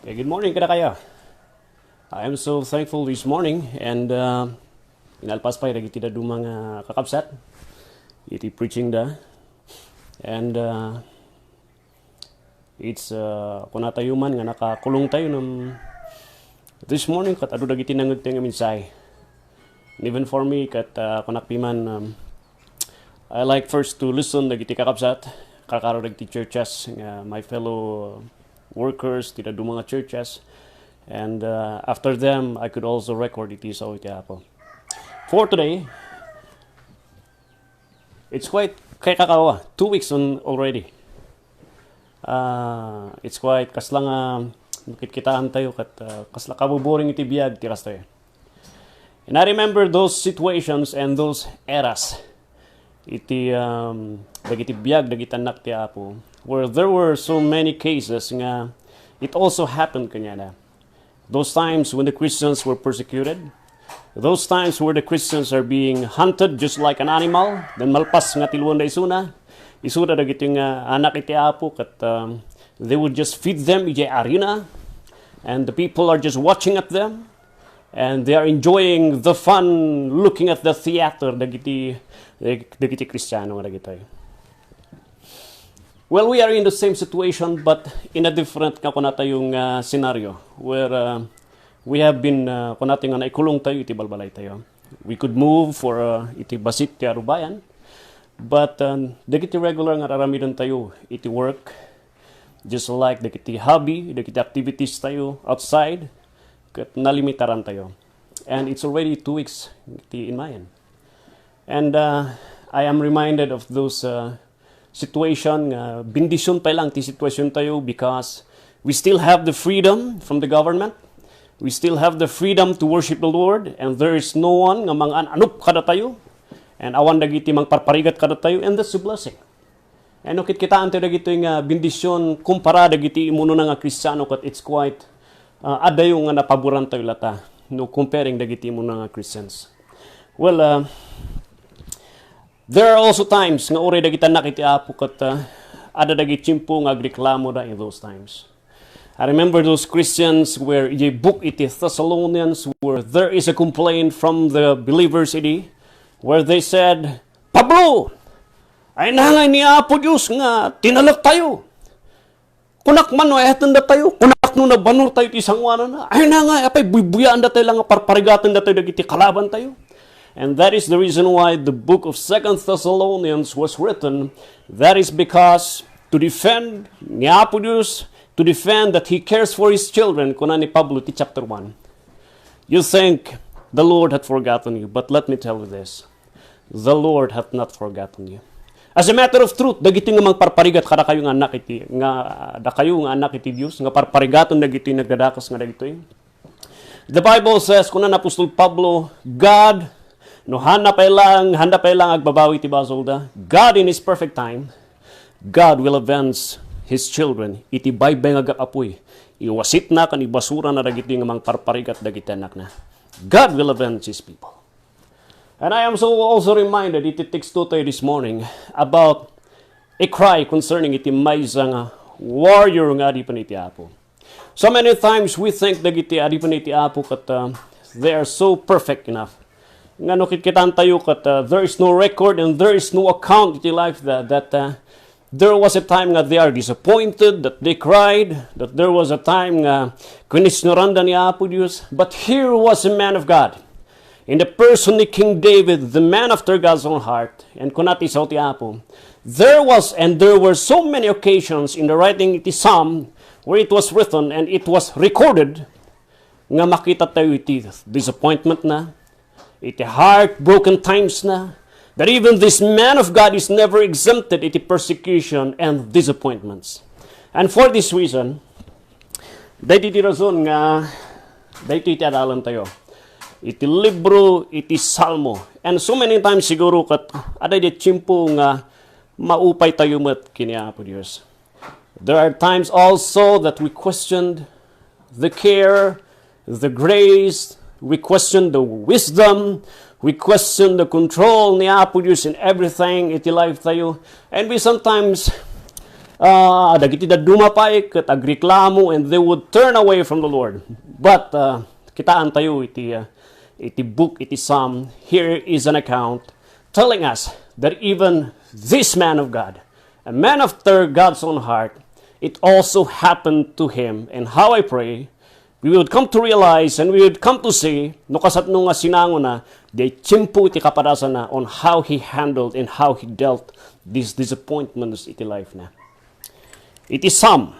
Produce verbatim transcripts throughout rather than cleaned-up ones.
Okay, good morning kadakayo. I am so thankful this morning and uh, inalpas pay dagiti dadduma nga kakabsat iti preaching da. And uh, it's uh, kunatayo man nga nakakulong tayo ng this morning kat adu dagiti nangegtayo nga mensahe. And even for me, kat uh, kunak piman, um, I like first to listen dagiti kakabsat, karkaro dagiti churches, nga my fellow workers, ti dadduma nga churches. And uh, after them, I could also record iti sao iti Apo. For today, it's quite, kay kakawa, two weeks on already. Uh, it's quite, kasla nga, makitkitaan tayo, kat uh, kasla kabuboring iti biag, tiras tayo. And I remember those situations and those eras. Iti um, dagiti biag dagiti annak ti Apo, where there were so many cases nga it also happened kaniada. Those times when the Christians were persecuted, those times where the Christians are being hunted just like an animal, then malpas nga tiluan da isuna, isuda dagiti nga anak iti Apo kat um, they would just feed them ijay arena, and the people are just watching at them. And they are enjoying the fun looking at the theater dagiti dagiti Kristiano nga dagitoy. Well, we are in the same situation but in a different nga kunatayo nga scenario where uh, we have been uh, kunatayo nga naikulong tayo iti balbalay tayo. We could move for uh, iti basit ti arubayan, but um, dagiti regular nga aramiden tayo iti work, just like dagiti hobby, dagiti activities tayo outside, ket nalimitaran tayo. And it's already two weeks ti inmayen. And uh, I am reminded of those uh, situation nga bendision pa lang ti situation tayo because we still have the freedom from the government. We still have the freedom to worship the Lord and there is no one nga mangan-anup kadatayo and awan dagiti mangparparigat kadatayo and that's a blessing. Ano kit kitaan tayo dagitoy nga bendision kumpara dagiti imunona nga Kristiano ket it's quite uh, adayo nga napaboran tayo lata no comparing dagiti imunona nga Christians. Well, uh, there are also times nga uray dagiti annak iti Apo ket uh, ada dagiti tiempo nga agreklamo da in those times. I remember those Christians where iti book iti Thessalonians where there is a complaint from the believers idi where they said, Pablo, ay nangay ni Apo Dios nga tinalek tayo. Kunak man no ayatenda tayo, kunak no nabanor tayo ti sanguanana. Ay nangay, apay buybuyaan da tayo lang nga parparigaten da tayo dagiti kalaban tayo. And that is the reason why the book of Second Thessalonians was written. That is because to defend ni Apo Dios, to defend that He cares for His children, kuna ni Pablo ti chapter one. You think the Lord had forgotten you, but let me tell you this. The Lord hath not forgotten you. As a matter of truth, dagiti nga mangparparigat kadakayo nga annak iti nga dakayo nga annak iti Dios nga parparigaton dagiti nagdadakas nga dagitoy. The Bible says, kuna ni Apostol Pablo, God, no handa pay lang, handa pay lang agbabawi ti basolda. God in His perfect time, God will avenge His children. Iti baybay nga agap-apuy, iwasitna ken ibasurana dagiti nga mangparparigat dagiti annakna. God will avenge His people. And I am so also reminded iti text tayo this morning about a cry concerning iti maysa nga warrior nga adipen iti Apo. So many times we think dagiti adipen iti Apo ket uh, they are so perfect enough. Nga no kikkitan tayo ket uh, there is no record and there is no account iti life that, that uh, there was a time nga they are disappointed, that they cried, that there was a time nga kinisnoranda ni Apo Dios. But here was a man of God in the person ni King David, the man after God's own heart, and kunat isao ti Apo. There was and there were so many occasions in the writing iti Psalm where it was written and it was recorded nga makita tayo iti disappointment na, iti heartbroken times na, that even this man of God is never exempted iti persecution and disappointments. And for this reason, daydi ti rason nga daytoy ti adalan tayo iti libro iti Salmo. And so many times siguro ket adda ti tiempo nga maupay tayo met ken ni Apo Dios. There are times also that we questioned the care, the grace, we question the wisdom, we question the control ni Apo Dios in everything iti life tayo. And we sometimes ah, dagiti dadduma pay ket agreklamo, and they would turn away from the Lord. But, ah, kitaan tayo iti, ah, iti book, iti Psalm, here is an account telling us that even this man of God, a man after God's own heart, it also happened to him. And how I pray, we would come to realize and we would come to see, no kasatno nga sinangona, diay tiempo iti kapadasanna on how he handled and how he dealt these disappointments iti life na. Iti Psalm.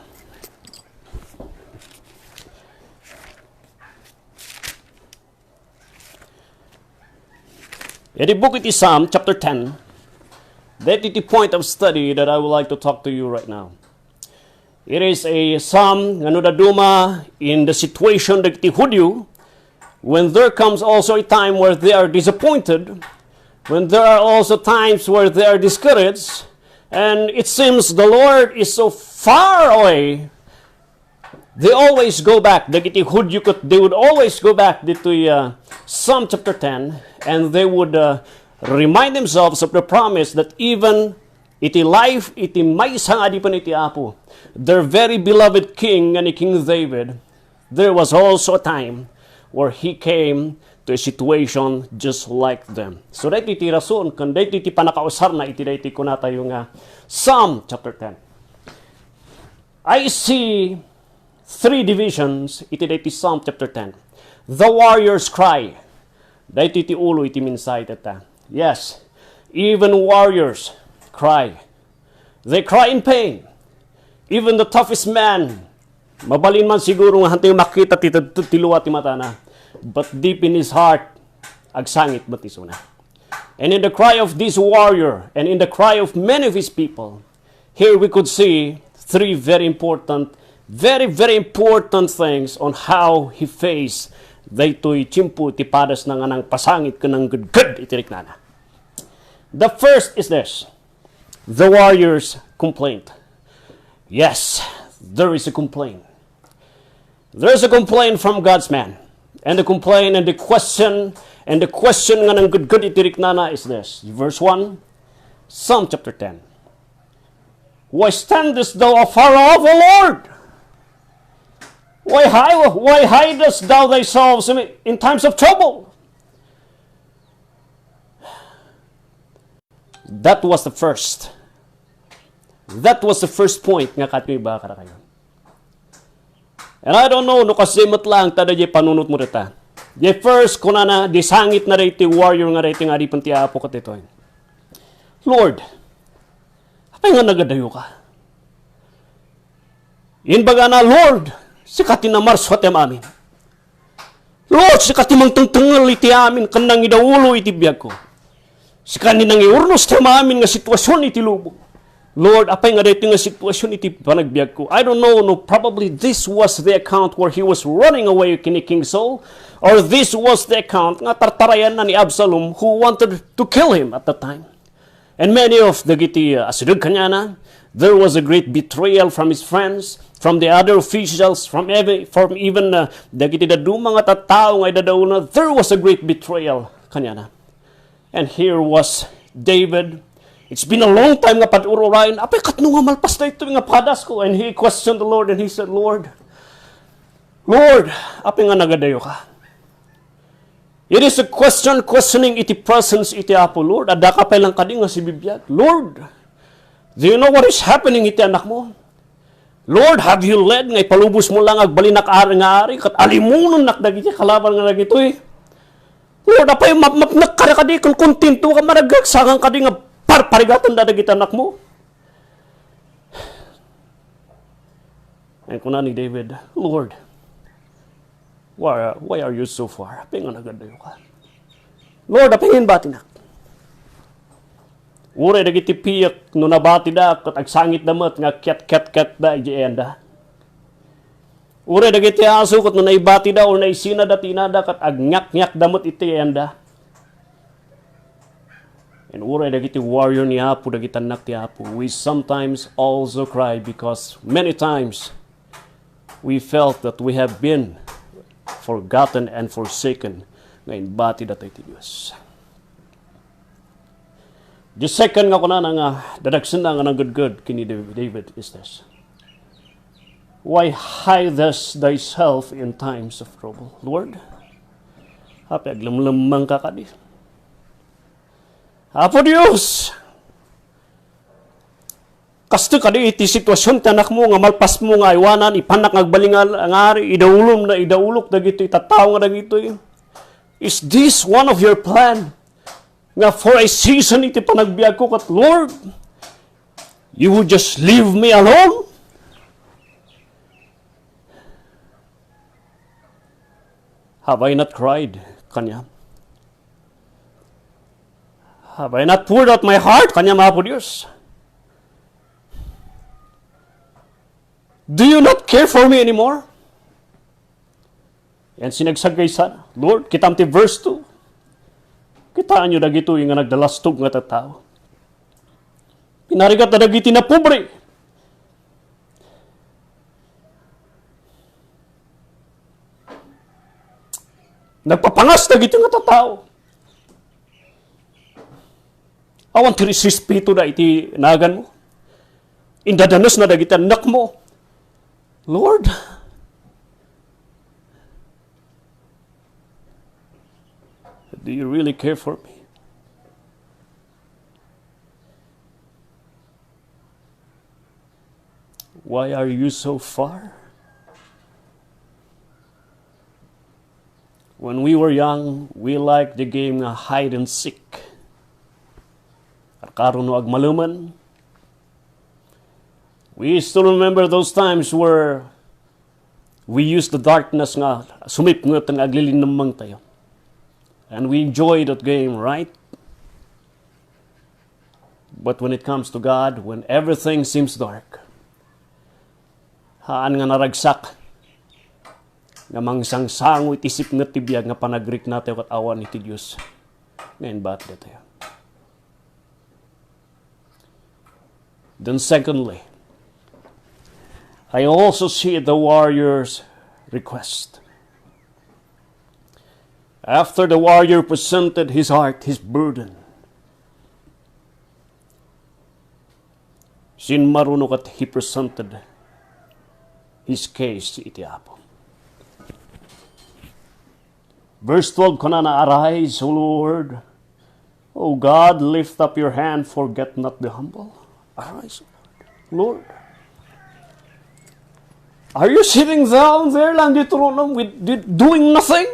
Iti book iti Psalm chapter ten, that is the point of study that I would like to talk to you right now. It is a psalm nga no dadduma in the situation dagiti Judio, when there comes also a time where they are disappointed, when there are also times where they are discouraged, and it seems the Lord is so far away, they always go back, dagiti Judio ket they would always go back ditoy, uh, Psalm chapter ten, and they would, uh, remind themselves of the promise that even iti life iti maysa nga adipen iti Apo, their very beloved king nga ni King David, there was also a time where he came to a situation just like them. So, daytoy ti rason, ken daytoy ti pannakausarna iti daytoy kunatayo nga Psalm chapter ten. I see three divisions iti daytoy Psalm chapter ten. The warriors cry. Daytoy ti ulo iti mensahe tatta. Yes, even warriors cry. They cry in pain. Even the toughest man, mabalin man siguro nga hantay makita ti, ti, ti lua ti matana. But deep in his heart, agsangit met isuna. And in the cry of this warrior, and in the cry of many of his people, here we could see three very important, very, very important things on how he faced daytoy tiempo ti padasna nga nangpasangit ken nanggedged iti riknana. The first is this. The warriors complained. Yes, there is a complaint. There's a complaint from God's man. And the complaint and the question, and the question nga nanggedged iti riknana is this. Verse one, Psalm chapter ten. Why standest thou afar off, O Lord? Why, hi- why hidest thou thyself in times of trouble? That was the first. That was the first point nga kayatko ibaga kadakayo. And I don't know no kasdiay met laeng ta daydiay panunotmo dita. Diay first, kunana, diay sangitna daytoy warrior nga daytoy nga adipen ti Apo ket daytoy, Lord, apay nga nagadayoka? Imbagana, Lord, sika ti namarsua ti amin. Lord, sika ti mangtengtengngel iti amin ken nangidaulo iti biagko. Sika ni nangiurnos ti amin nga sitwasion iti lubong. Lord, apay nga daytoy nga sitwasion iti panagbiagko? I don't know, no, probably this was the account where he was running away ken ni King Saul, or this was the account nga tartarayanna ni Absalom who wanted to kill him at that time. And many of dagiti, uh, asideg kaniana, there was a great betrayal from his friends, from the other officials, from every, from even, uh, dagiti dadduma nga tattao nga idadaona, there was a great betrayal kaniana. And here was David. It's been a long time nga pad-ururayen, apay katno nga malpas daytoy nga padasko? And he questioned the Lord and he said, Lord, Lord, apay nga nagadayoka? It is a question, questioning iti presence iti Apo. Lord, addaka pay lang kadi nga sibibiag? Lord, do you know what is happening iti anakmo? Lord, have you led nga ipalubosmo lang agbalinak ari nga ari, ket alimonennak dagiti kalaban nga dagitoy? Lord, apay mapmapnek kada kadi ken kontento ka managagsangan kadi nga parparigatenda dagiti anakmo? And kuna ni David, Lord, why, why are you so far? Apay nga nagadayoka? Lord, apay nga imbatinak? Uray dagiti piyek no nabatida ket agsangitda met nga kiatkiatkatda iti ayanda. Uray dagiti aso ket no naibatida or naisinada ti inada ket agngakngakda met iti ayanda. And uray dagiti warrior ni Apo, dagiti annak ti Apo, we sometimes also cry because many times we felt that we have been forgotten and forsaken nga imbatida ti Dios. The second nga kunana nga dadagsenna nga nanggudgud ken ni David is this: "Why hidest thyself in times of trouble?" Lord, apay aglemlemmengka kadi? Apo Dios, kastoy kadi iti sitwasyon ti anakmo nga malpasmo nga aywanan, ipannak nga agbalingal, nga ari, idaulom na idaulok dagitoy tattao nga dagitoy. Is this one of your plan? Nga for a season iti panagbiagko ket, Lord, you would just leave me alone? Have I not cried kaniam? Have I not poured out my heart kaniam, Apo Dios? Do you not care for me anymore? Yan sinagsagay sana. Lord, kitam ti verse two. Kitaenyo dagitoy nga nagdalastog nga tattao. Pinarigat na dagiti napobre. Nagpapangas dagiti nga tattao. Awan ti respeto da iti naganmo. Indadanesna dagiti annakmo. Lord, do you really care for me? Why are you so far? When we were young, we liked the game nga hide and seek. Karkaro no agmalemen, we still remember those times where we used the darkness nga sumipnget nga aglilinemmeng tayo. And we enjoy that game, right? But when it comes to God, when everything seems dark, haan nga naragsak nga mangsangsango iti sipnget ti biag nga panagriknatayo ket awan iti Dios nga inbat datayo. Then secondly, I also see the warrior's request. After the warrior presented his heart, his burden, sinmaruno ket he presented his case iti Apo. Verse twelve, kunana, "Arise, O Lord, O God, lift up your hand, forget not the humble." Arise, Lord. Are you sitting down there lang di tronom with, di, doing nothing?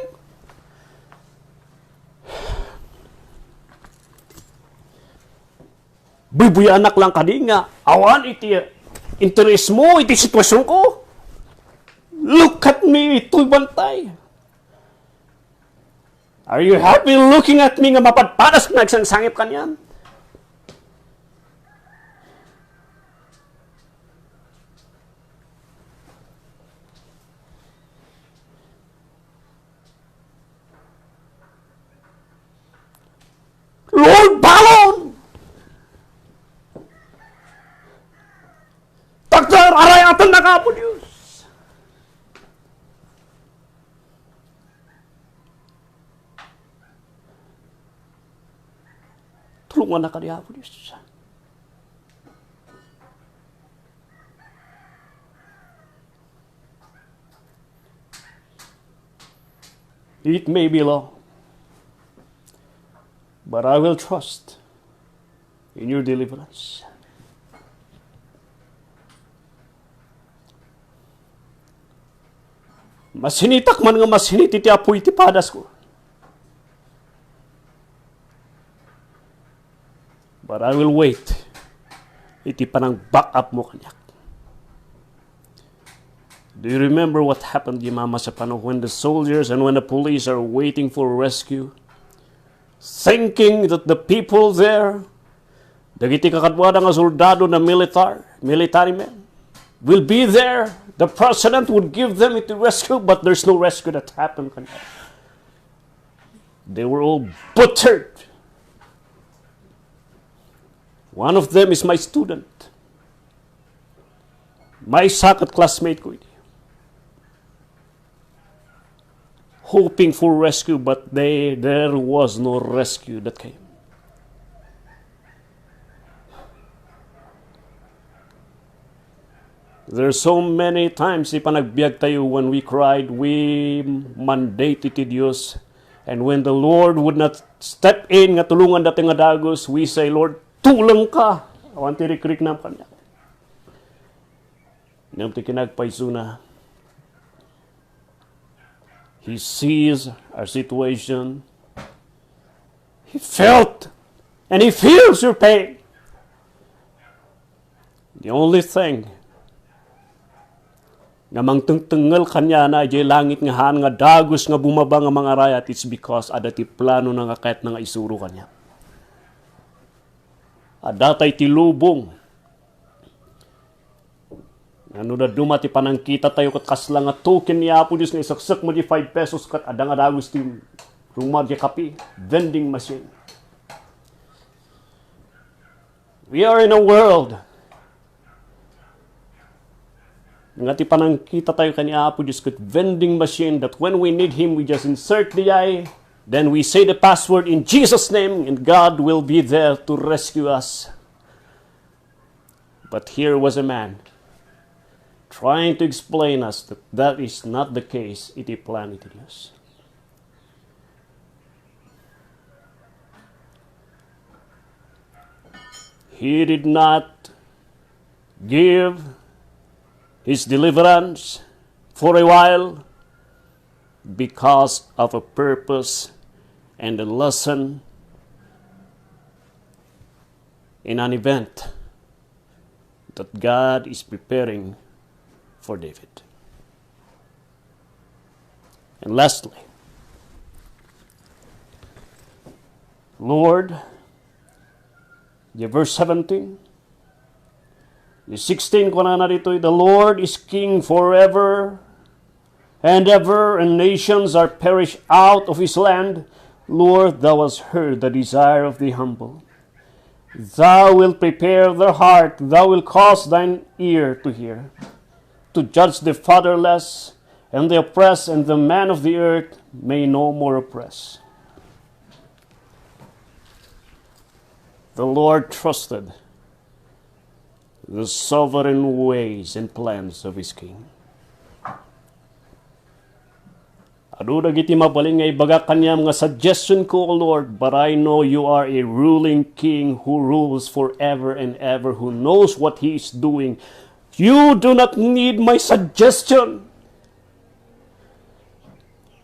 Bubuyanak lang kadi nga awan iti interes mo iti sitwasyon ko? Look at me, itoy bantay. Are you happy looking at me nga mapadpadas nga agsangsangit kaniam? Lord, balon! Takder, arayaten na ka, Apo Dios. Tulungan na ka ni Apo Dios. It may be long, but I will trust in your deliverance. Masinitak man nga masinit iti apuy ti padasko. But I will wait iti panang-back up mo kaniak. Do you remember what happened, Mama Sapano, when the soldiers and when the police are waiting for rescue, thinking that the people there, dagiti kakaduada nga soldado na militar, military men, will be there. The president would give them into rescue, but there's no rescue that happened. They were all butchered. One of them is my student. Maysa ket classmate ko idi. Hoping for rescue, but they, there was no rescue that came. There's so many times ti panagbiag tayo when we cried, we mandate iti Dios. And when the Lord would not step in nga tulongan dati nga dagus, we say, "Lord, tulongka." Awan ti rikriknam kaniak. Ngem ti kinagpaysona, He sees our situation. He felt and He feels your pain. The only thing nga mangtengtengngel kaniana idiay langit nga haan nga dagus nga bumaba nga mangarayat, it's because adda ti planona nga kayatna nga isuro kaniak. Adda tay ti lubong. Nga no dadduma ti panangkita tayo ket kasla nga token ni Apo Dios nga isaksek mo di five pesos ket adda nga dagus ti rumar di kape, vending machine. We are in a world nga ti panangkita tayo ken ni Apo Dios ket vending machine that when we need Him, we just insert the I, then we say the password in Jesus' name, and God will be there to rescue us. But here was a man trying to explain us that that is not the case iti plan iti Dios. He did not give his deliverance for a while because of a purpose and a lesson in an event that God is preparing for David. And lastly, Lord, the verse seventeen, the sixteen, kunana ditoy, "The Lord is king forever and ever, and nations are perished out of his land. Lord, thou hast heard the desire of the humble. Thou wilt prepare their heart, thou wilt cause thine ear to hear, to judge the fatherless and the oppressed, and the man of the earth may no more oppress." The Lord trusted the sovereign ways and plans of his king. Adu dagiti mabalin nga ibaga kaniam nga suggestion ko, O Lord, but I know you are a ruling king who rules forever and ever, who knows what he is doing. You do not need my suggestion.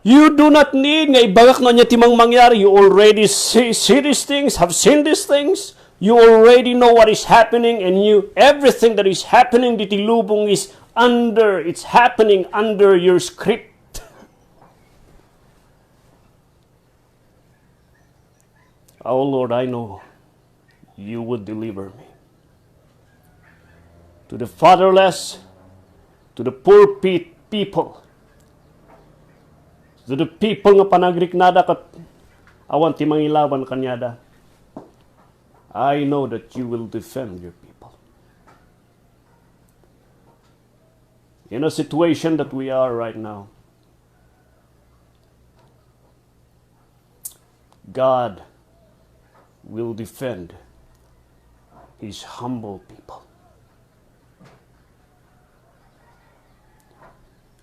You do not need nga ibagak no ania ti mangmangyari. You already see, see these things, have seen these things. You already know what is happening, and you, everything that is happening diti lubong is under, it's happening under your script. Oh Lord, I know you would deliver me. To the fatherless, to the poor pe-, people, to the people nga panagriknada ket awan ti mangilaban kaniada, I know that you will defend your people. In a situation that we are right now, God will defend his humble people.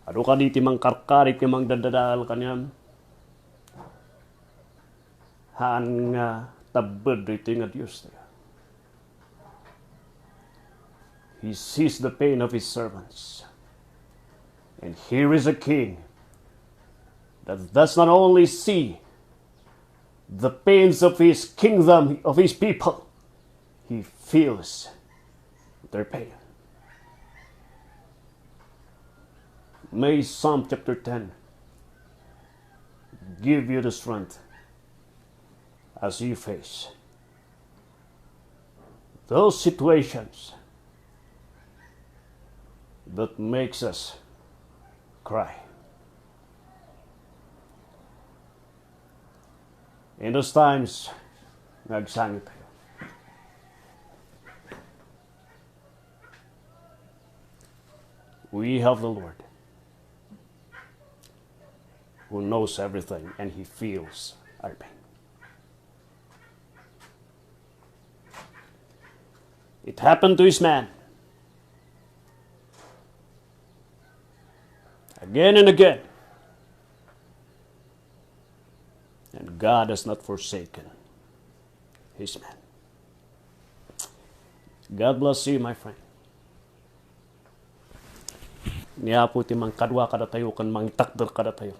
Adu kadi ti mangkarkarit nga mangdadadael kaniam? Haan nga tabbed daytoy nga Dios tayo. He sees the pain of his servants. And here is a king that does not only see the pains of his kingdom, of his people, he feels their pain. May Psalm chapter ten give you the strength as you face those situations that makes us cry. In those times, nga agsangit tayo. We have the Lord who knows everything and he feels our pain. It happened to his man. Again and again. And God has not forsaken his man. God bless you, my friend. Ni Apo ti mangkadua kadatayo ken mangitakder kadatayo.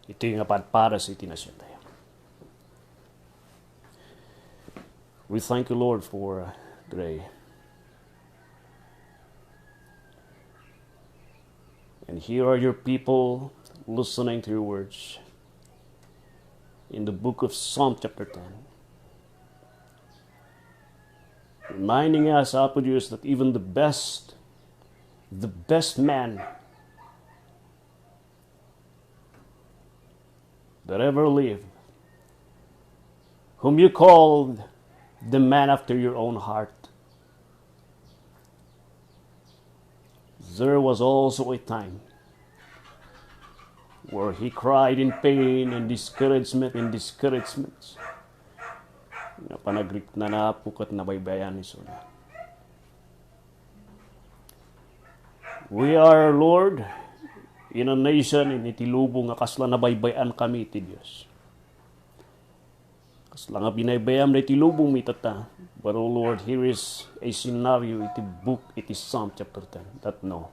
Iti nga padpares iti nasiontayo. We thank you, Lord, for, uh, today. And here are your people listening to your words in the book of Psalm chapter ten, reminding us, Apo Diyos, that even the best, the best man that ever lived, whom you called the man after your own heart, there was also a time where he cried in pain and discouragement and discouragement. Nga panagriknana, Apo, ket nabaybayan isuna. We are, Lord, in a nation, in iti lubong nga kasla nabaybay-an kami iti Dios. Kasla nga binaybayam daytoy lubong mi tatta. But, oh Lord, here is a scenario iti book, iti Psalm chapter ten, that no,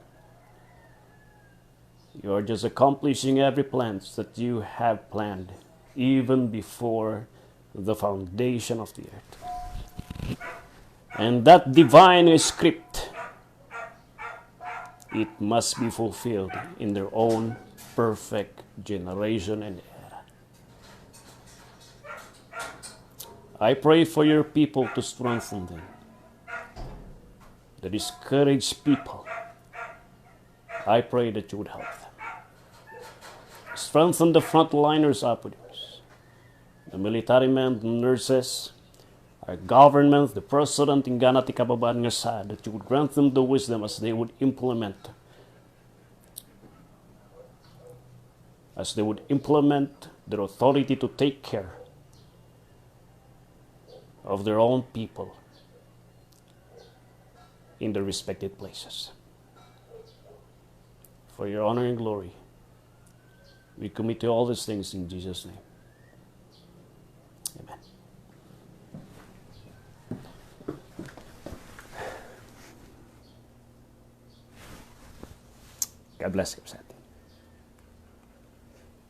you are just accomplishing every plans that you have planned even before the foundation of the earth. And that divine script, it must be fulfilled in their own perfect generation and era. I pray for your people to strengthen them. The discouraged people, I pray that you would help them. Strengthen the frontliners, Apo Diyos. The military men, the nurses, our government, the president, inggana ti kababain nga saad, that you would grant them the wisdom as they would implement, as they would implement their authority to take care of their own people in their respected places. For your honor and glory, we commit to all these things in Jesus' name. Amen. God bless you, Santi.